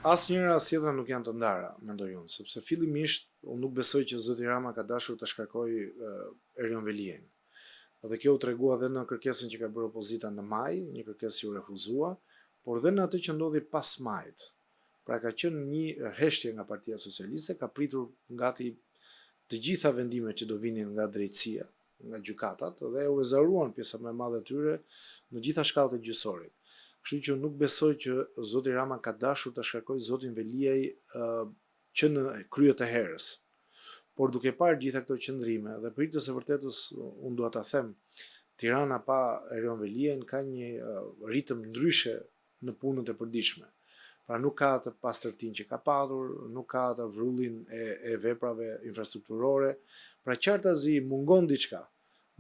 As njëra as tjetra nuk janë të ndara, mendoj unë, sepse fillimisht unë nuk besoj që zoti Rama ka dashur ta shkarkojë Erion Veliajn. Dhe kjo u tregua dhe në kërkesën që ka bërë opozita në maj, një kërkesë që u refuzua, por dhe në atë që ndodhi pas majit. Pra ka qenë një heshtje nga Partia Socialiste, ka pritur gati të gjitha vendimet që do vinin nga drejtësia, nga gjykatat dhe u ezauruan pjesa më e madhe e tyre në gjitha shkallët e gjyqësorit. Kështu që nuk besoj që zoti Rama ka dashur ta shkarkojë zotin Veliaj që në krye të herës. Por duke parë gjitha këto qëndrime dhe për hir të së vërtetës unë dua ta them, Tirana pa Erion Veliajn ka një ritëm ndryshe në punët e përditshme. Pra nuk ka atë pastërtinë që ka patur, nuk ka atë vrullin e, e veprave infrastrukturore. Pra qartazi mungon diçka.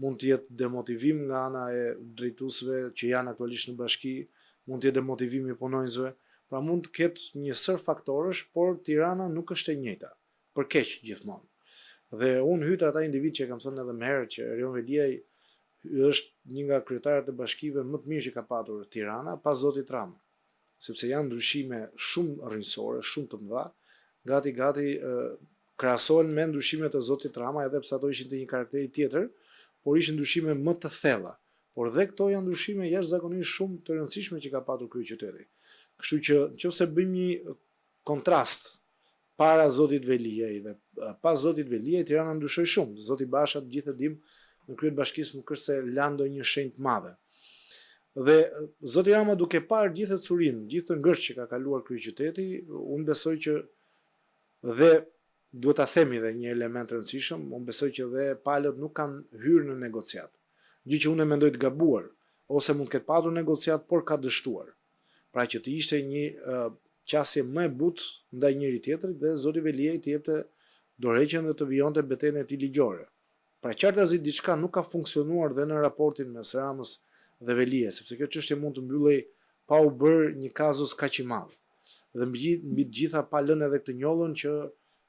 Mund të jetë demotivim nga ana e drejtuesve që janë aktualisht në bashki, mund të jetë demotivim i punonjësve, pra mund të ketë një sërë faktorësh, por Tirana nuk është e njëjta. Për keq gjithmonë. Dhe unë hyj te ata individë që e kam thënë edhe më herët që Erion Veliaj është një nga kryetarët e bashkive më të mirë që ka patur Tirana pas zotit Rama. Sepse janë ndryshime shumë rrënjësore, shumë të mëdha, gati gati krahasohen me ndryshimet e zotit Rama edhe pse ato ishin të një karakteri tjetër, por ishin ndryshime më të thella. Por dhe këto janë ndryshime jashtëzakonisht shumë të rëndësishme që ka patur kryeqyteti. Kështu që nëse bëjmë një kontrast para zotit Veliaj dhe pas zotit Veliaj Tirana ndryshoi shumë. Zoti Basha të gjithë e dimë në krye të bashkisë nuk është se la ndonjë shenjë të madhe. Dhe zoti Rama duke parë gjithë ecurinë, gjithë këtë ngërç që ka kaluar kryeqyteti, unë besoj që dhe duhet ta themi dhe një element të rëndësishëm, unë besoj që dhe palët nuk kanë hyrë në negociat. Gjë që unë e mendoj të gabuar, ose mund të ketë patur negociat, por ka dështuar. Pra që të ishte një qasje më e butë ndaj njëri tjetrit dhe zoti Veliaj të jepte dorëheqjen dhe të vijonte betejën e tij ligjore. Pra qartazi diçka nuk ka funksionuar dhe në raportin mes Ramës dhe Veliaj, sepse kjo çështje mund të mbyllej pa u bërë një kazus kaq i madh. Dhe mbi mbi të gjitha pa lënë edhe këtë njollën që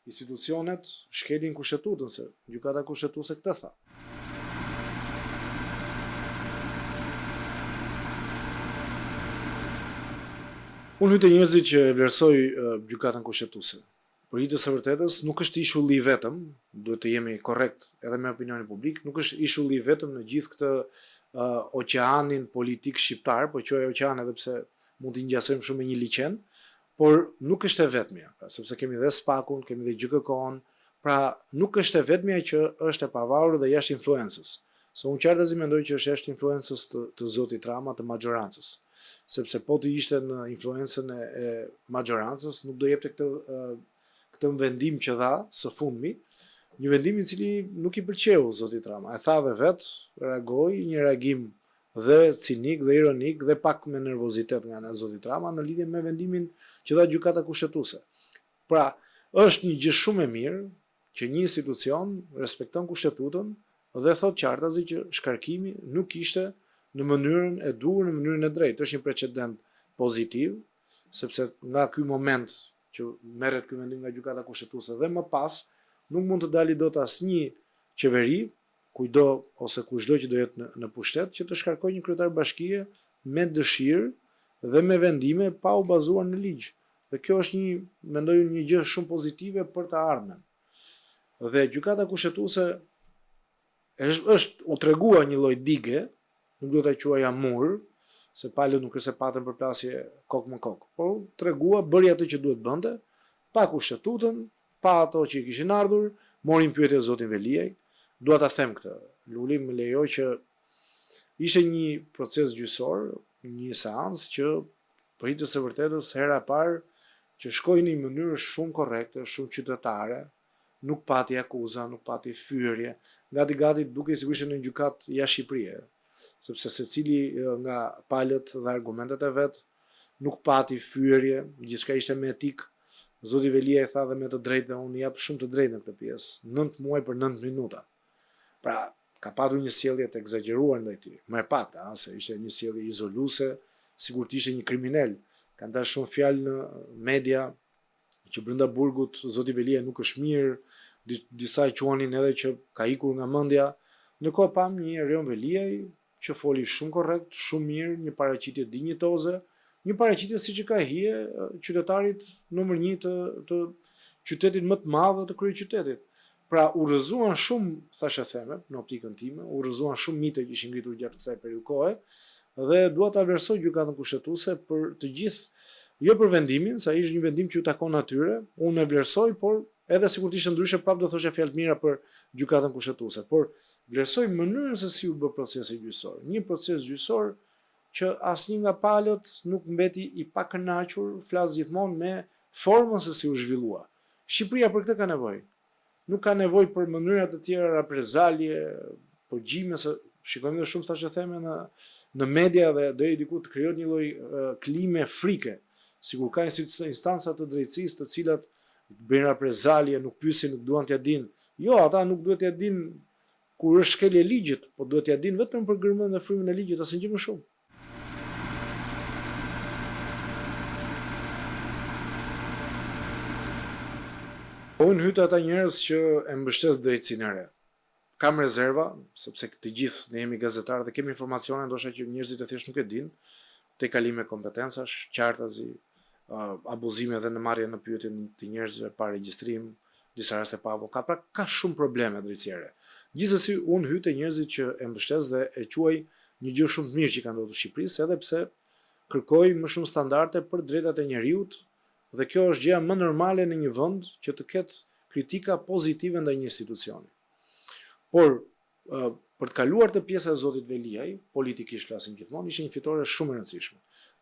Institucionet shkelin Kushtetutën, se Gjykata Kushtetuese këtë tha. Unë hyj te njerëzit që e vlerësoj Gjykatën Kushtetuese. Për hir të së vërtetës, nuk është ishulli i vetëm, duhet të jemi korrekt edhe me opinionin publik, nuk është ishulli i vetëm në gjithë këtë uh, oqeanin politik shqiptar, po quaj oqean edhe pse mund t'i ngjasojmë shumë me një liqen, Por nuk është e vetmja, pra, sepse kemi dhe SPAK-un, kemi dhe GJKKO-n, pra nuk është e vetmja që është e pavarur dhe jashtë influencës. Se unë qartazi mendoj që është jashtë influencës të, të zotit Rama, të maxhorancës. Sepse po të ishte në influencën e, e maxhorancës, nuk do jepte këtë këtë vendim që dha së fundmi, një vendim i cili nuk i pëlqeu zotit Rama. E tha dhe vetë, reagoi, një reagim dhe cinik dhe ironik dhe pak me nervozitet nga ana e zotit Rama në lidhje me vendimin që dha Gjykata Kushtetuese. Pra, është një gjë shumë e mirë që një institucion respekton Kushtetutën dhe thotë qartazi që shkarkimi nuk ishte në mënyrën e duhur, në mënyrën e drejtë. Është një precedent pozitiv, sepse nga ky moment që merret ky vendim nga Gjykata Kushtetuese dhe më pas nuk mund të dali dot asnjë qeveri kujdo ose kushdo që do jetë në, në pushtet që të shkarkojë një kryetar bashkie me dëshirë dhe me vendime pa u bazuar në ligj. Dhe kjo është një, mendoj unë, një gjë shumë pozitive për të ardhmen. Dhe Gjykata Kushtetuese është është u tregua një lloj dige, nuk do ta quaja mur, se palët nuk është se patën përplasje kokë më kokë, por u tregua bëri atë që duhet bënte, pa kushtetutën, Pa ato që i kishin ardhur, mori në pyetje zotin Veliaj. Dua ta them këtë, Luli, më lejo që ishte një proces gjyqësor, një seancë që për hir të së vërtetës hera e parë që shkoi në një mënyrë shumë korrekte, shumë qytetare, nuk pati akuza, nuk pati fyerje, gati gati dukej sikur ishte në një gjykatë jashtë Shqipërie, sepse secili nga palët dha argumentet e vet, Nuk pati fyerje, gjithçka ishte me etikë. Zoti Veliaj tha dhe me të drejtë dhe unë i jap shumë të drejtë në këtë pjesë, 9 muaj për 9 minuta. Pra, ka patur një sjellje të ekzagjeruar ndaj tij. Më e pakta, a, se ishte një sjellje izoluese, sikur të ishte një kriminel. Kanë dalë shumë fjalë në media që brenda burgut zoti Veliaj nuk është mirë, disa e quanin edhe që ka ikur nga mendja. Ndërkohë pamë një Erion Veliaj që foli shumë korrekt, shumë mirë, një paraqitje dinjitoze. Një paraqitje siç i ka hije qytetarit numër një të, të qytetit më të madh dhe të kryeqytetit. Pra u rrëzuan shumë thashetheme në optikën time, u rrëzuan shumë mite që ishin ngritur gjatë kësaj periudhe kohe dhe dua ta vlerësoj gjykatën kushtetuese për të gjithë jo për vendimin, se ai është një vendim që u takon atyre, unë e vlerësoj, por edhe sikur të ishte ndryshe prapë do thosha fjalë të mira për gjykatën kushtetuese, por vlerësoj mënyrën se si u bë procesi gjyqësor. Një proces gjyqësor që asnjë nga palët nuk mbeti i pakënaqur, flas gjithmonë me formën se si u zhvillua. Shqipëria për këtë ka nevojë. Nuk ka nevojë për mënyra të tjera raprezalje, përgjime se shikojmë dhe shumë thashetheme në në media dhe deri diku të krijohet një lloj klime frike, sikur ka instanca të drejtësisë të cilat bëjnë raprezalje, nuk pyesin, nuk duan t'ia dinë. Jo, ata nuk duhet t'ia dinë kur është shkelje e ligjit, po duhet t'ia dinë vetëm për gërmën dhe frymën e ligjit, asnjë gjë më shumë. Unë hyj te ata njerëz që e mbështes drejtësinë e re. Kam rezerva, sepse të gjithë ne jemi gazetarë dhe kemi informacione ndoshta që njerëzit e thjeshtë nuk e dinë, tejkalime kompetencash, qartazi, abuzime edhe në marrje në pyetje të njerëzve pa regjistrim, disa raste pa avokat, pra ka shumë probleme drejtësia e re. Gjithsesi unë hyj te njerëzit që e mbështes dhe e quaj një gjë shumë të mirë që ka ndodhur Shqipërisë, edhe pse kërkoj më shumë standarde për drejtat e njeriut dhe kjo është gjëja më normale në një vend që të ketë kritika pozitive ndaj një institucioni. Por Për të kaluar te pjesa e zotit Veliaj, politikisht flasim gjithmonë, ishte një fitore shumë e rëndësishme.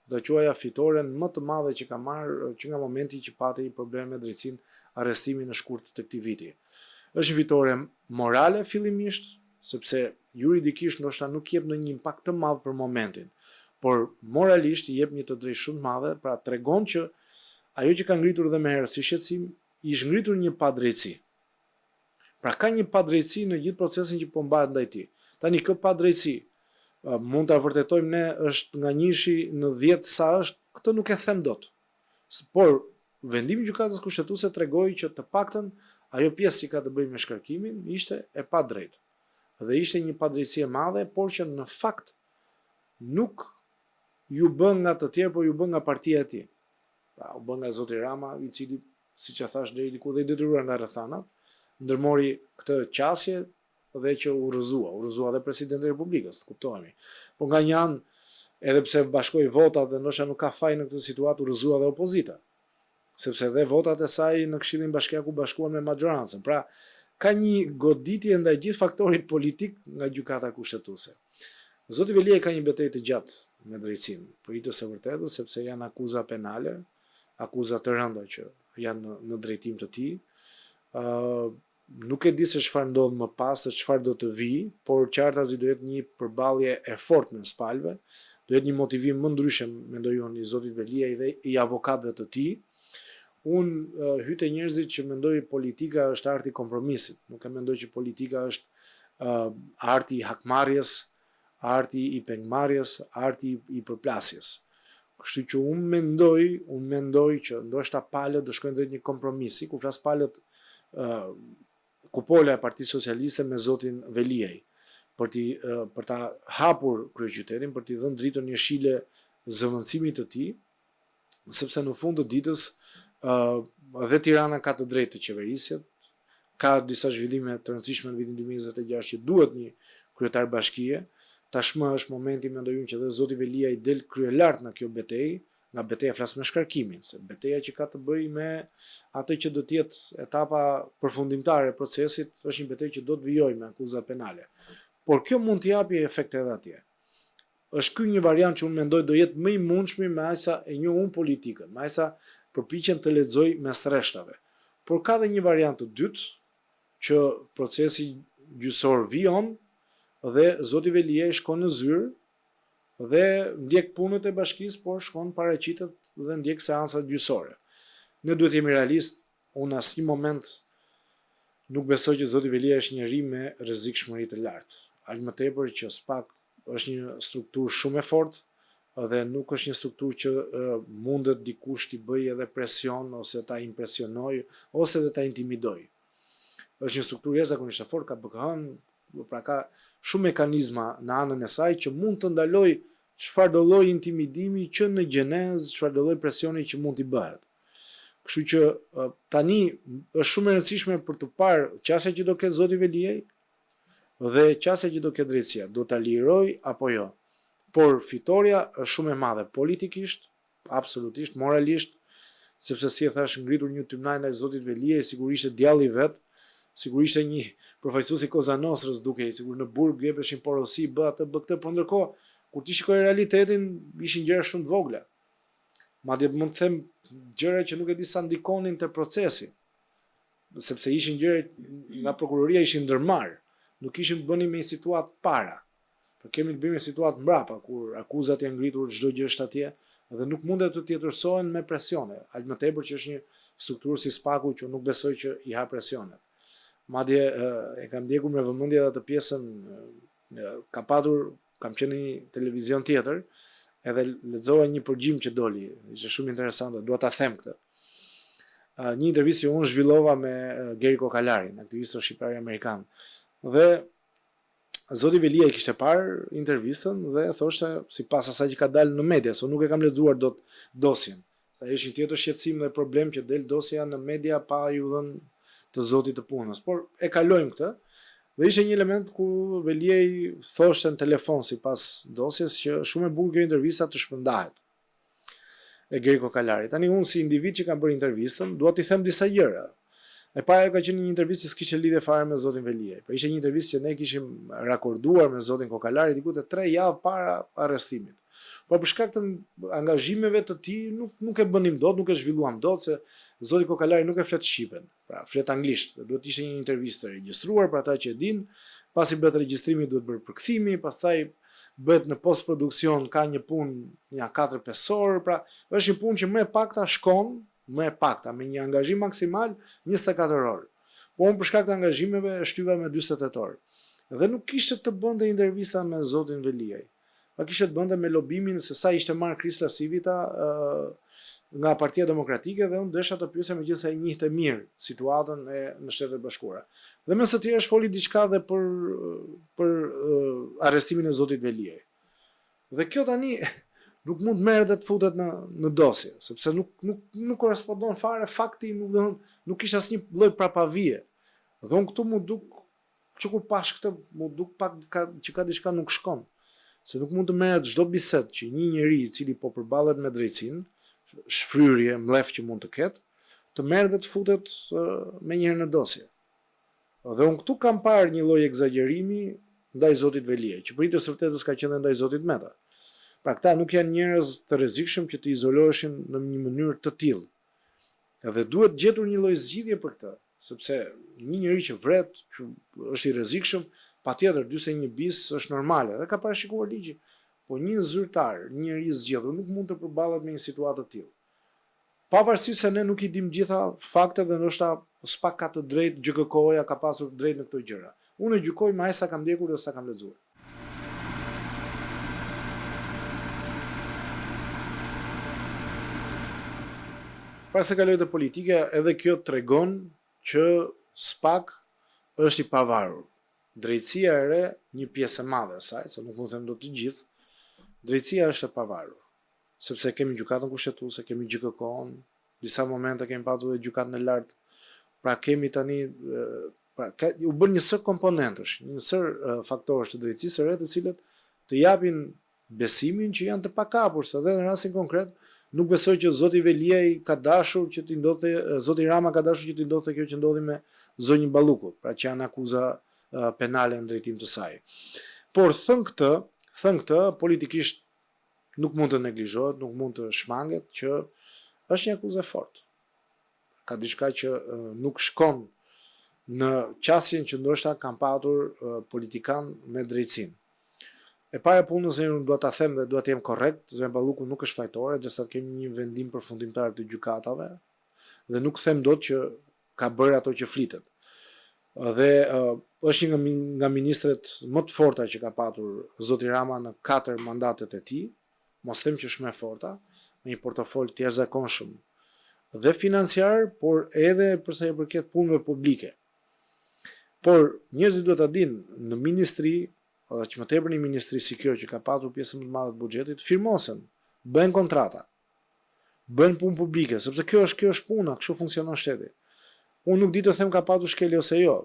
Do ta quaja fitoren më të madhe që ka marrë që nga momenti që pati probleme me drejtësinë, arrestimin në shkurt të këtij viti. Është një fitore morale fillimisht, sepse juridikisht ndoshta nuk jep ndonjë impakt të madh për momentin, por moralisht i jep një të drejtë shumë të madhe, pra tregon që ajo që ka ngritur dhe më herët si shqetësim, i është ngritur një padrejtësi. Pra ka një padrejtësi në gjithë procesin që po mbahet ndaj tij. Tani kjo padrejtësi mund ta vërtetojmë ne është nga njëshi në 10 sa është, këtë nuk e them dot. Por vendimi i gjykatës kushtetuese tregoi që të paktën ajo pjesë që ka të bëjë me shkarkimin ishte e padrejtë. Dhe ishte një padrejtësi e madhe, por që në fakt nuk iu bë nga të tjerë, por iu bë nga partia e tij. Pra, u bë nga zoti Rama, i cili siç e thashë deri diku dhe i detyruar nga rrethanat, ndërmori këtë qasje dhe që u rrëzua, u rrëzua dhe presidenti i Republikës, kuptohemi. Po nga një anë, edhe pse bashkoi votat dhe ndoshta nuk ka faj në këtë situatë, u rrëzua dhe opozita. Sepse dhe votat e saj në Këshillin Bashkiak u bashkuan me maxhorancën. Pra, ka një goditje ndaj gjithë faktorit politik nga gjykata kushtetuese. Zoti Veliaj ka një betejë të gjatë me drejtësinë, për hir të së vërtetës, sepse janë akuza penale, akuza të rënda që janë në, në drejtim të tij. Ë uh, nuk e di se çfarë ndodh më pas, se çfarë do të vijë, por qartazi do jetë një përballje e fortë mes palëve, do jetë një motivim më ndryshe, mendoj unë, i zotit Veliaj dhe i avokatëve të tij. Unë uh, hyj te njerëzit që mendoj politika është arti i kompromisit, nuk e mendoj që politika është uh, arti i hakmarrjes, arti i pengmarrjes, arti i përplasjes. Kështu që unë mendoj, unë mendoj që ndoshta palët do shkojnë drejt një kompromisi, kur flas palët ë kupola e Partisë Socialiste me zotin Veliaj për t'i për ta hapur kryeqytetin, për t'i dhënë dritën jeshile zëvendësimit të tij, sepse në fund të ditës ë dhe Tirana ka të drejtë të qeveriset, ka disa zhvillime të rëndësishme në vitin 2026 që duhet një kryetar bashkie. Tashmë është momenti mendoj unë që dhe zoti Veliaj del kryelart nga kjo betejë, nga beteja flas me shkarkimin, se beteja që ka të bëjë me atë që do të jetë etapa përfundimtare e procesit është një betejë që do të vijojë me akuza penale. Por kjo mund të japi efekt edhe atje. Është ky një variant që unë mendoj do jetë më i mundshmi me aq sa e njoh unë politikën, me aq sa përpiqem të lexoj mes rreshtave. Por ka dhe një variant të dytë që procesi gjyqësor vijon dhe zoti Veliaj shkon në zyrë dhe ndjek punët e bashkisë, por shkon paraqitet dhe ndjek seancat gjyqësore. Ne duhet të jemi realistë, Unë në asnjë moment nuk besoj që zoti Veliaj është njeri me rrezikshmëri të lartë. Aq më tepër që SPAK është një strukturë shumë e fortë dhe nuk është një strukturë që mundet dikush t'i bëjë edhe presion ose ta impresionojë ose edhe ta intimidojë. Është një strukturë jashtëzakonisht e fortë, ka BKH-n, pra ka shumë mekanizma në anën e saj që mund të ndalojë çfarëdo lloj intimidimi që në gjenezë, çfarëdo lloj presioni që mund t'i bëhet. Kështu që tani është shumë e rëndësishme për të parë qasja që do ketë zoti Veliaj dhe qasja që do ketë drejtësia, do ta lirojë apo jo. Por fitorja është shumë e madhe politikisht, absolutisht, moralisht, sepse si e thashë ngritur një tymnajë ndaj zotit Veliaj, sikur ishte djalli vetë, sikur ishte një përfaqësues i Cosa Nostrës dukej, sikur në burg jepeshin porosi, bë atë, bë këtë, por ndërkohë kur ti shikoje realitetin, ishin gjëra shumë të vogla. Madje mund të them gjëra që nuk e di sa ndikonin te procesi, sepse ishin gjëra nga prokuroria ishin ndërmarrë, nuk kishim të bënim me një situatë para. Po kemi të bëjmë me situatë mbrapa, kur akuzat janë ngritur, çdo gjë është atje dhe nuk mundet të tjetërsohen me presione, aq më tepër që është një strukturë si SPAK-u që nuk besoj që i ha presionet. Madje e kam ndjekur me vëmendje edhe atë pjesën ka patur kam qenë në një televizion tjetër, edhe lexova një përgjim që doli, ishte shumë interesante, dua ta them këtë. Një intervistë që unë zhvillova me Geri Kokalarin, aktivistin shqiptar amerikan. Dhe zoti Veliaj kishte parë intervistën dhe thoshte sipas asaj që ka dalë në media, se unë nuk e kam lexuar dot dosjen. Se ajo është një tjetër shqetësim dhe problem që del dosja në media pa iu dhënë të zotit të punës. Por e kalojmë këtë. Dhe ishte një element ku Veliaj thoshte në telefon sipas dosjes që shumë e bukur kjo intervista të shpërndahet e Geri Kokalarit. Tani unë si individ që kam bërë intervistën, dua t'i them disa gjëra. E para ajo ka qenë një intervistë që s'kishte lidhje fare me zotin Veliaj. Pra ishte një intervistë që ne kishim rakorduar me zotin Kokalari diku te 3 javë para arrestimit. Por për shkak të angazhimeve të tij nuk nuk e bënim dot, nuk e zhvilluam dot se zoti Kokalari nuk e flet shqipen. Pra flet anglisht dhe duhet të ishte një intervistë e regjistruar për ata që e dinë, pasi bëhet regjistrimi duhet bërë përkthimi, pastaj bëhet në postproduksion ka një punë nja 4-5 orë, pra është një punë që më e pakta shkon, më e pakta me një angazhim maksimal 24 orë. Po unë për shkak të angazhimeve e shtyva me 48 orë. Dhe nuk kishte të bënte intervista me zotin Veliaj. Pa kishte të bënte me lobimin se sa ishte marrë Krisla Sivita nga Partia Demokratike dhe unë desha të pyesja megjithëse ai njihte mirë situatën e në Shtetet e Bashkuara. Dhe mes të tjerash foli diçka dhe për për arrestimin e zotit Veliaj. Dhe kjo tani nuk mund të merret dhe të futet në në dosje, sepse nuk nuk nuk korrespondon fare fakti, nuk do nuk kishte asnjë lloj prapavije. Dhe unë këtu m'u duk Që kur pashë këtë, m'u duk pak ka, që ka diçka nuk shkon. Se nuk mund të merret çdo bisedë që një njeri i cili po përballet me drejtësinë, shfryrje, mllef që mund të ketë, të merret dhe të futet menjëherë në dosje. Dhe unë këtu kam parë një lloj ekzagjerimi ndaj zotit Veliaj, që për hir të së vërtetës ka qenë dhe ndaj zotit Meta. Pra këta nuk janë njerëz të rrezikshëm që të izoloheshin në një mënyrë të tillë. Dhe duhet gjetur një lloj zgjidhje për këtë. Sepse një njeri që vret, që është i rrezikshëm, patjetër 41 bis është normale dhe ka parashikuar ligji. Po një zyrtar, një njeri i zgjedhur nuk mund të përballet me një situatë të tillë. Pavarësisht se ne nuk i dimë gjitha faktet dhe ndoshta SPAK ka të drejtë, GJKKO-ja ka pasur të drejtë në këto gjëra. Unë e gjykoj me aq sa kam ndjekur dhe sa kam lexuar. Para se kaloj te politika, edhe kjo tregon që SPAK është i pavarur. Drejtësia e re, një pjesë e madhe e saj, se nuk mund të them dot të gjithë, drejtësia është e pavarur. Sepse kemi gjykatën kushtetuese, kemi GJKKO-n, disa momente kemi patur dhe gjykatën e lartë. Pra kemi tani Pra, ka, u bën një sërë komponentësh, një sërë faktorësh të drejtësisë së re të cilët të japin besimin që janë të pakapur, se dhe në rastin konkret nuk besoj që zoti Veliaj ka dashur që t'i ndodhte, zoti Rama ka dashur që t'i ndodhte kjo që ndodhi me zonjën Balluku, pra që janë akuza penale në drejtim të saj. Por thënë këtë, thënë këtë, politikisht nuk mund të neglizhohet, nuk mund të shmanget që është një akuzë e fortë. Ka diçka që nuk shkon në qasjen që ndoshta kanë patur politikanë me drejtësinë. E para e punës, unë dua ta them dhe dua të jem korrekt, zonja Balluku nuk është fajtore, derisa të kemi një vendim përfundimtar të gjykatave dhe nuk them dot që ka bërë ato që flitet. Dhe është një nga ministret më të forta që ka patur zoti Rama në katër mandatet e tij, mos them që është më e forta, me një portofol të jashtëzakonshëm dhe financiar, por edhe për sa i përket punëve publike. Por njerëzit duhet ta dinë, në ministri Dhe aq më tepër një ministri si kjo që ka patur pjesën më të madhe të buxhetit, firmosen, bëhen kontrata, bëhen punë publike, sepse kjo është kjo është puna, kështu funksionon shteti. Unë nuk di të them ka patur shkelje ose jo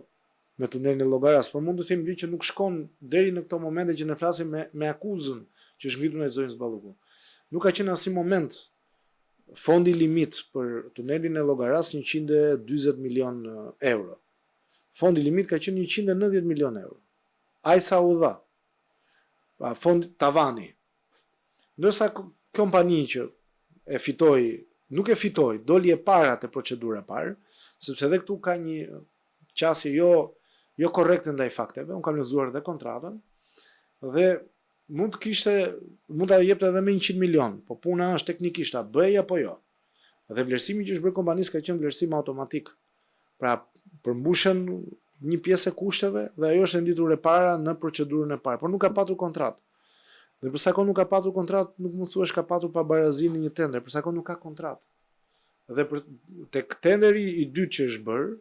me tunelin e Llogarasë, por mund të them gjë që nuk shkon deri në këto momente që ne flasim me me akuzën që është ngritur ndaj zonjës Balluku. Nuk ka qenë asnjë moment fondi limit për tunelin e Llogarasë 140 milion euro. Fondi limit ka qenë 190 milion euro. Aq sa u dha. Pra fond tavani. Ndërsa kompani që e fitoi, nuk e fitoi, doli e para te procedura e parë, sepse edhe këtu ka një qasje jo jo korrekte ndaj fakteve. Unë kam lexuar edhe kontratën dhe mund të kishte mund ta jepte edhe me 100 milion, po puna është teknikisht a bëhej apo jo. Dhe vlerësimi që është bërë kompanisë ka qenë vlerësim automatik. Pra, përmbushen një pjesë e kushteve dhe ajo është renditur e para në procedurën e parë, por nuk ka patur kontratë. Dhe për sa kohë nuk ka patur kontratë, nuk mund të thuash ka patur pabarazi në një tender, për sa kohë nuk ka kontratë. Dhe për tek tenderi i dytë që është bërë,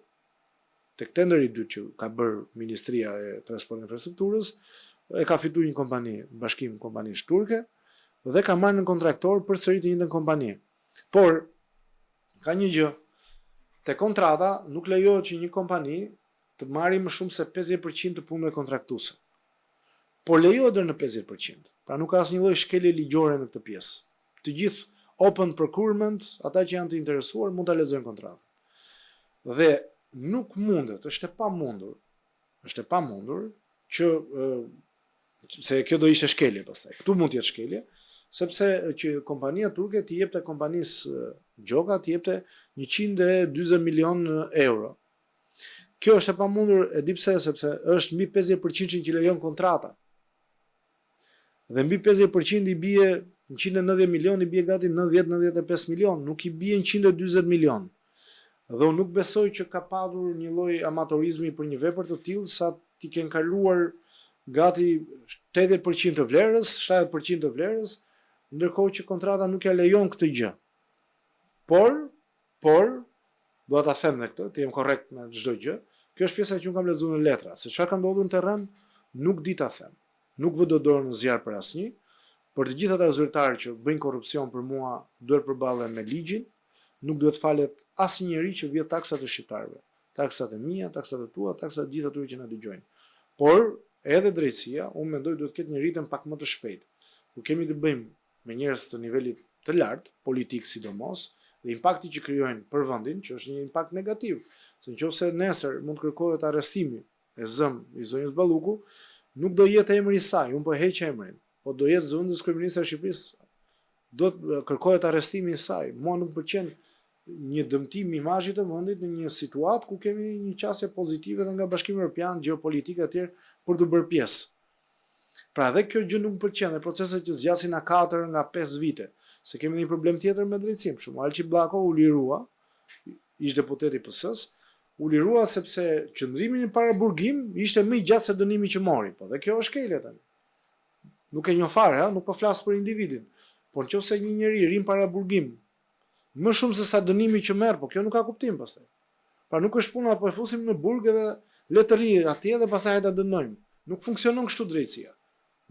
tek tenderi i dytë që ka bërë Ministria e Transportit dhe Infrastrukturës, e ka fituar një kompani, bashkim kompanish turke dhe ka marrë në kontraktor përsëri të njëjtën kompani. Por ka një gjë, te kontrata nuk lejohet që një kompani të marri më shumë se 50% të punëve kontraktuese. Por lejohet deri në 50%. Pra nuk ka asnjë lloj shkelje ligjore në këtë pjesë. Të gjithë open procurement, ata që janë të interesuar mund ta lexojnë kontratën. Dhe nuk mundet, është e pamundur, është e pamundur që se kjo do ishte shkelje pastaj. Këtu mund të jetë shkelje, sepse që kompania turke t'i jepte kompanisë Gjoka t'i jepte 140 milion euro. Kjo është e pamundur, e di pse, sepse është mbi 50% që lejon kontrata. Dhe mbi 50% i bie 190 milion, i bie gati 90-95 milion, nuk i bie 140 milion. Dhe unë nuk besoj që ka patur një lloj amatorizmi për një vepër të tillë sa t'i kenë kaluar gati 80% të vlerës, 70% të vlerës, ndërkohë që kontrata nuk ja lejon këtë gjë. Por, por, dua ta them dhe këtë, të jem korrekt me çdo gjë, kjo është pjesa që unë kam lexuar në letra, se çfarë ka ndodhur në terren, nuk di ta them. Nuk vë dot dorën në zjarr për asnjë, por të gjithë ata zyrtarë që bëjnë korrupsion për mua duhet përballen me ligjin, nuk duhet falet asnjë njeri që vjedh taksat e shqiptarëve, taksat e mia, taksat e tua, taksat e gjithë atyre që na dëgjojnë. Por edhe drejtësia, unë mendoj duhet të ketë një ritëm pak më të shpejtë. Kur kemi të bëjmë me njerëz të nivelit të lartë, politik sidomos, dhe impakti që krijojnë për vendin, që është një impakt negativ, se në qoftë se nesër mund të kërkohet arrestimi e zëmë i zonjës Balluku, nuk do jetë emri i saj, unë po e heq emrin, po do jetë zëvendës kryeministrja e Shqipërisë, do të kërkohet arrestimi i saj. Mua nuk më pëlqen një dëmtim i imazhit të vendit në një situatë ku kemi një qasje pozitive dhe nga Bashkimi Evropian, gjeopolitikë etj për të bërë pjesë. Pra dhe kjo gjë nuk më pëlqen dhe proceset që zgjasin nga 4 nga 5 vite, se kemi një problem tjetër me drejtësinë. Për shembull, Alqi Bllako u lirua, ish deputeti i PS-së, u lirua sepse qëndrimi në paraburgim ishte më i gjatë se dënimi që mori, po dhe kjo është shkelje tani. Nuk e njoh fare, ha, nuk po flas për individin. Por në qoftë se një njeri rri në paraburgim më shumë se sa dënimi që merr, po kjo nuk ka kuptim pastaj. Pra nuk është puna po e fusim në burg edhe le të rrijë atje dhe pastaj hajde ta dënojmë. Nuk funksionon kështu drejtësia.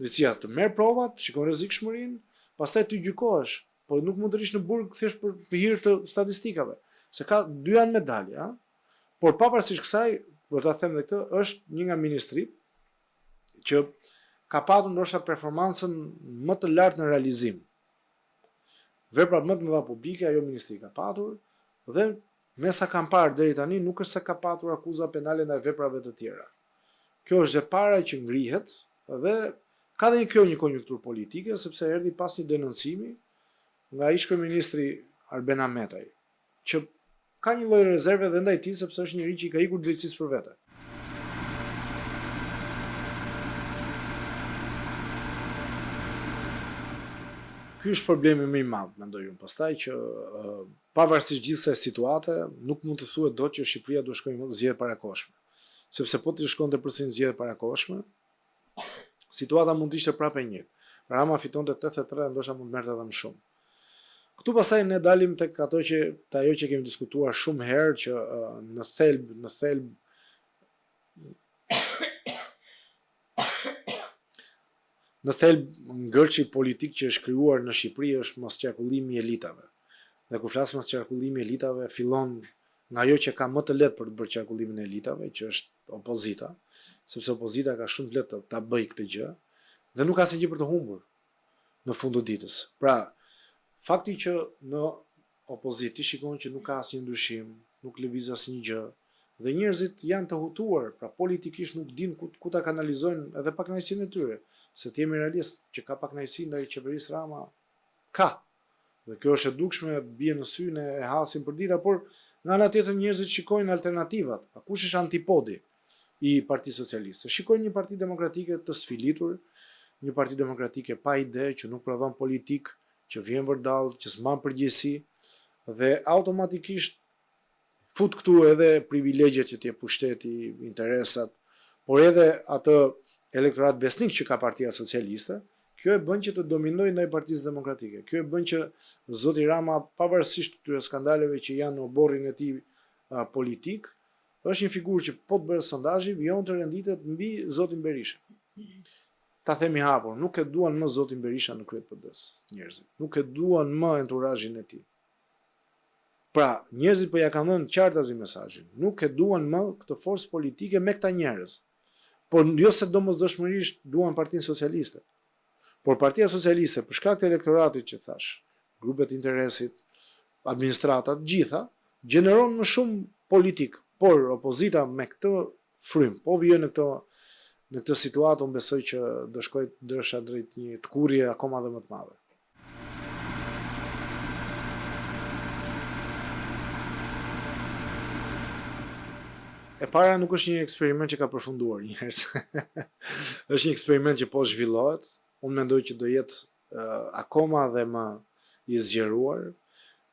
Drejtësia të merr provat, shikon rrezikshmërinë, pastaj ti gjykohesh. Po nuk mund të rrish në burg thjesht për, për hir të statistikave, se ka dy anë medalje, a? Por pavarësisht kësaj, do ta them edhe këtë, është një nga ministritë që ka patur ndoshta performancën më të lartë në realizim. Veprat më të mëdha publike ajo ministri ka patur dhe me sa kam parë deri tani nuk është se ka patur akuza penale ndaj veprave të tjera. Kjo është e para që ngrihet dhe ka dhe një kjo një konjunkturë politike sepse erdhi pas një denoncimi nga ish kryeministri Arben Ahmetaj, që ka një lloj rezerve dhe ndaj tij sepse është njeri që i ka ikur drejtësisë për vete. Ky është problemi më i madh, mendoj unë, pastaj që pavarësisht gjithë kësaj situate, nuk mund të thuhet dot që Shqipëria do shkojë në zgjedhje parakohshme. Sepse po të shkonte përsëri në zgjedhje parakohshme, situata mund të ishte prapë e njëjtë. Rama fitonte 83 dhe ndoshta mund të merrte edhe më shumë. Këtu pastaj ne dalim tek ato që te ajo që kemi diskutuar shumë herë që në thelb, në thelb. Në thelb, ngërçi politik që është krijuar në Shqipëri është mosqarkullimi i elitave. Dhe kur flas mosqarkullimi i elitave, fillon nga ajo që ka më të lehtë për të bërë qarkullimin e elitave, që është opozita, sepse opozita ka shumë të lehtë ta bëjë këtë gjë dhe nuk ka asnjë gjë për të humbur në fund të ditës. Pra, fakti që në opozitë ti shikon që nuk ka asnjë ndryshim, nuk lëviz asnjë gjë dhe njerëzit janë të hutuar, pra politikisht nuk dinë ku ku ta kanalizojnë edhe pakënaqësinë e tyre, se të jemi realist që ka pakënaqësi ndaj qeverisë Rama, ka. Dhe kjo është e dukshme, bie në sy, ne e hasim përditë, por nga ana tjetër njerëzit shikojnë alternativat. Pa kush është antipodi i Partisë Socialiste? Shikojnë një parti demokratike të sfilitur, një parti demokratike pa ide, që nuk prodhon politikë, që vjen vërdallë, që s'mban përgjegjësi dhe automatikisht fut këtu edhe privilegjet që të jep pushteti, interesat, por edhe atë elektorat besnik që ka Partia Socialiste, kjo e bën që të dominojë ndaj Partisë Demokratike. Kjo e bën që zoti Rama, pavarësisht këtyre skandaleve që janë në oborrin e tij politik, është një figurë që po të bëhet sondazhi vijon të renditet mbi zotin Berisha. Ta themi hapur, nuk e duan më zotin Berisha në krye të PD-së, njerëzit. Nuk e duan më enturazhin e tij. Pra, njerëzit po ja kanë dhënë qartazi mesazhin. Nuk e duan më këtë forcë politike me këta njerëz. Por jo se domosdoshmërisht duan Partinë Socialiste. Por Partia Socialiste, për shkak të elektoratit që thashë, grupet e interesit, administrata, të gjitha, gjeneron më shumë politikë. Por opozita me këtë frymë, po vijoi në këto në këtë situatë, unë besoj që do shkojë ndryshe drejt një tkurrje akoma dhe më të madhe. E para nuk është një eksperiment që ka përfunduar njerëz. është një eksperiment që po zhvillohet. Unë mendoj që do jetë uh, akoma dhe më i zgjeruar.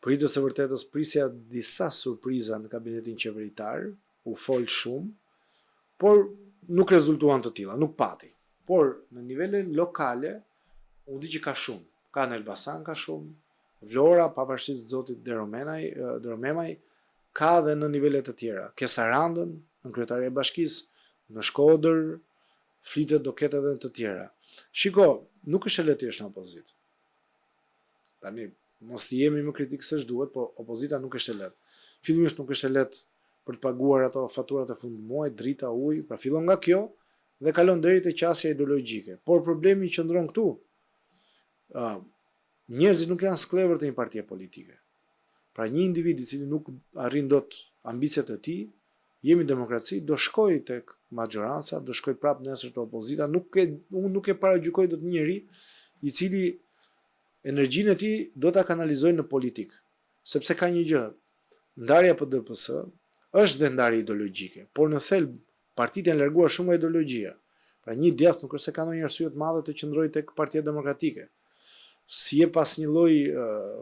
Për hir të së vërtetës prisja disa surpriza në kabinetin qeveritar, u fol shumë, por nuk rezultuan të tilla, nuk pati. Por në nivele lokale, unë di që ka shumë. Ka në Elbasan ka shumë, Vlora, pavarësisht zotit Deromenaj, Deromemaj, ka dhe në nivele të tjera. Ke Sarandën, nënkryetare e bashkisë, në Shkodër, flitet do ketë edhe në të tjera. Shiko, nuk është e lehtë të jesh në opozitë. Tani, mos të jemi më kritik se ç'duhet, po opozita nuk është e lehtë. Fillimisht nuk është e lehtë për të paguar ato faturat e fund muajit, drita, ujë, pra fillon nga kjo dhe kalon deri te qasja ideologjike. Por problemi qëndron këtu. Ë njerëzit nuk janë skllevër të një partie politike. Pra një individ i cili nuk arrin dot ambiciet e tij, jemi demokraci, do shkojë tek maxhoranca, do shkojë prapë nesër te opozita, nuk e unë nuk e paragjykoj dot një njeri i cili energjinë e tij do ta kanalizojë në politikë. Sepse ka një gjë, ndarja PD-PS është dhe ndarje ideologjike, por në thelb partitë janë larguar shumë nga ideologjia. Pra një i djathtë nuk është se ka ndonjë arsye të madhe të qëndrojë tek Partia Demokratike. S'i jep asnjë lloj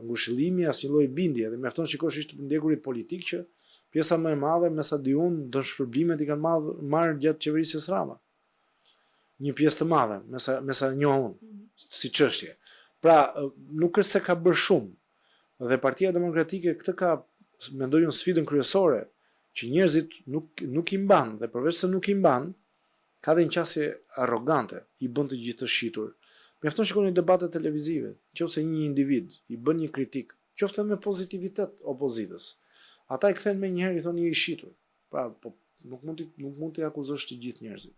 ngushëllimi, asnjë lloj bindje dhe mjafton të shikosh ish të përndjekurit politikë që pjesa më e madhe, me sa di unë, dëmshpërblimet i kanë marrë gjatë qeverisjes Rama. Një pjesë të madhe, me sa me sa njoh unë, mhm. si çështje. Pra, nuk është se ka bërë shumë. Dhe Partia Demokratike këtë ka, mendoj unë, sfidën kryesore, që njerëzit nuk nuk i mban dhe përveç se nuk i mban, ka dhe një qasje arrogante, i bën të gjithë të shitur. Mjafton shikoni debatet televizive, qoftë se një individ i bën një kritikë, qoftë edhe me pozitivitet opozitës, ata e kthejnë menjëherë i thonë je i shitur. Pra, po nuk mund të nuk mund t'i akuzosh të gjithë njerëzit.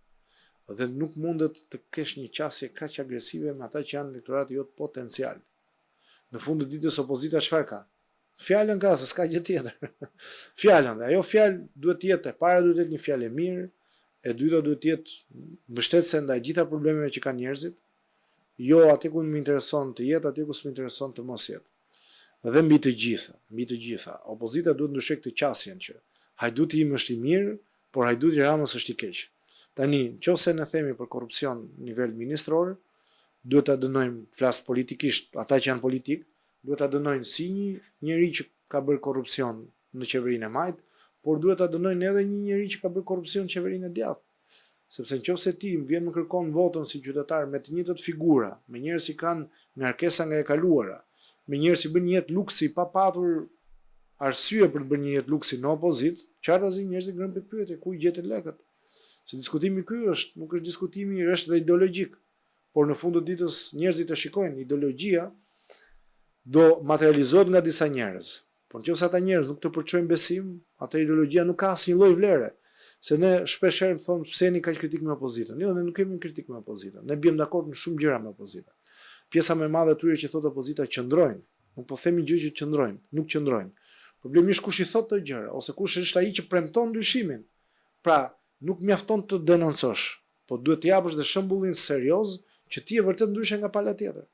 Dhe nuk mundet të kesh një qasje kaq agresive me ata që janë elektorati jot potencial. Në fund të ditës opozita çfarë ka? Fjalën ka, se s'ka gjë tjetër. Fjalën dhe ajo fjalë duhet të jetë e para duhet të jetë një fjalë e mirë, e dyta duhet të jetë mbështetëse ndaj gjitha problemeve që kanë njerëzit, jo atje ku më intereson të jetë, atje ku s'më intereson të mos jetë. Dhe mbi të gjitha, mbi të gjitha, opozita duhet të ndryshojë këtë qasjen që hajduti im është i mirë, por hajduti i Ramës është i keq. Tani, nëse ne themi për korrupsion në nivel ministror, duhet ta dënojmë, flas politikisht, ata që janë politik, duhet ta dënojnë si një njeri që ka bërë korrupsion në qeverinë e majtë, por duhet ta dënojnë edhe një njeri që ka bërë korrupsion në qeverinë e djathtë. Sepse në qoftë se ti vjen më kërkon votën si qytetar me të njëjtat figura, me njerëz që kanë ngarkesa nga e kaluara, me njerëz që bëjnë një jetë luksi pa patur arsye për të bërë një jetë luksi në opozitë, qartazi njerëzit ngrenë pikëpyetje ku i gjete lekët. Se diskutimi ky është, nuk është diskutimi, është dhe ideologjik. Por në fund të ditës njerëzit e shikojnë, ideologjia do materializohet nga disa njerëz. Por në qoftë se ata njerëz nuk të përçojnë besim, atëherë ideologjia nuk ka asnjë lloj vlere. Se ne shpesh herë thonë pse jeni kaq kritik me opozitën. Jo, ne nuk jemi kritik me opozitën. Ne biem dakord në shumë gjëra me opozitën. Pjesa më e madhe e atyre që thotë opozita qëndrojnë. Nuk po themi gjë që qëndrojnë, nuk qëndrojnë. Problemi është kush i thotë këto gjëra ose kush është ai që premton ndryshimin. Pra, nuk mjafton të denoncosh, po duhet të japësh dhe shembullin serioz që ti je vërtet ndryshe nga pala tjetër.